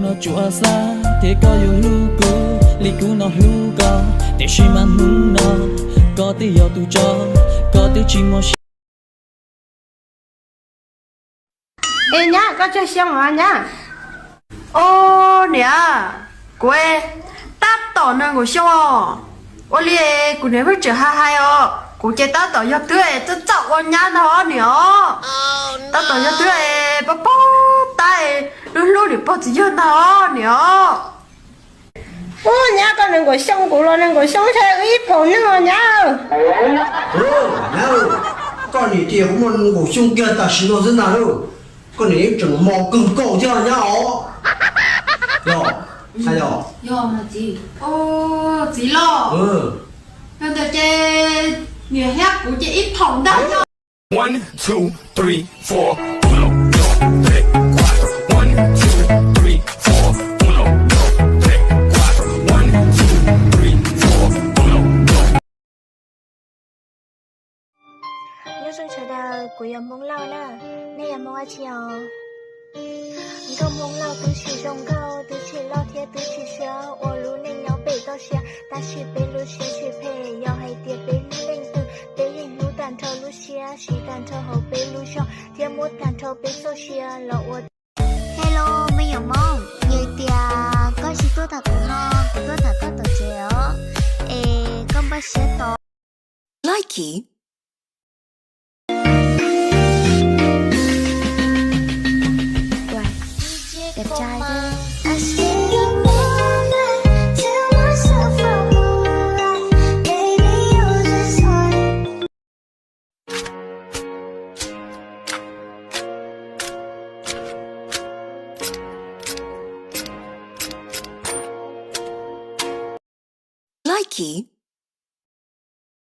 No tsuas xav thiab koj yuav hlub kuv li kuv no hlub koj, tiam sis mas hnub no koj twb yog tus tso, koj twb tsis muaj siab. Es nyab, koj tsawg xyoo os nyab? Os niam, kuv tab tom nees nkaum xyoo os. Ua li kuv niam hwj tseem hais hais os, kuv ces tab tom yog twb es txawj txawj ua nyab ntag os niam os. Tab tom yog twb es pab pab tab es hlub hlub niam pog txiv yawg ntag os niam os. Ub, nyab, koj nees nkaum xyoo, kuv los nees nkaum xyoo, ntshe wb ib phaum neeg os nyab. Nyab, koj niam tias kuv muaj nees nkaum xyoo kiag tam sim no xwb ntag lauj. Koj niam yeej tseem mos kawg nkaus thiab nyab os. Yog, yog. Txiv los, yog ntawd ces niam thiab kuv ces ib phaum ntag. One, two, three, four, uno, dos, tres, cuatro. One, two, three, four, uno, dos, tres, cuatro. One, two, three, four, uno, dos. Nyob zoo sawv daws, kuv yog Hmoob Lauj na. Nej yog Hmoob dab tsi os? Nkauj Hmoob Lauj twb tsis zoo nkauj, twb tsis loj thiab twb tsis siab, ua lub neej nyob pem toj siab, tab sis peb lub siab tsis phem. Yog hais tias peb hlub leej twg, peb yeej hlub tag nrho lub siab, siv tag nrho hauv peb lub zog, thiab muab tag nrho peb txoj sia los ua. Hello, me nyuam Hmoob, yog tias koj tsis tuaj tham kuv no, kuv tuaj tham koj tom tsev os, es koj npaj siab tos. Likey. Đẹp trai thế. Likey.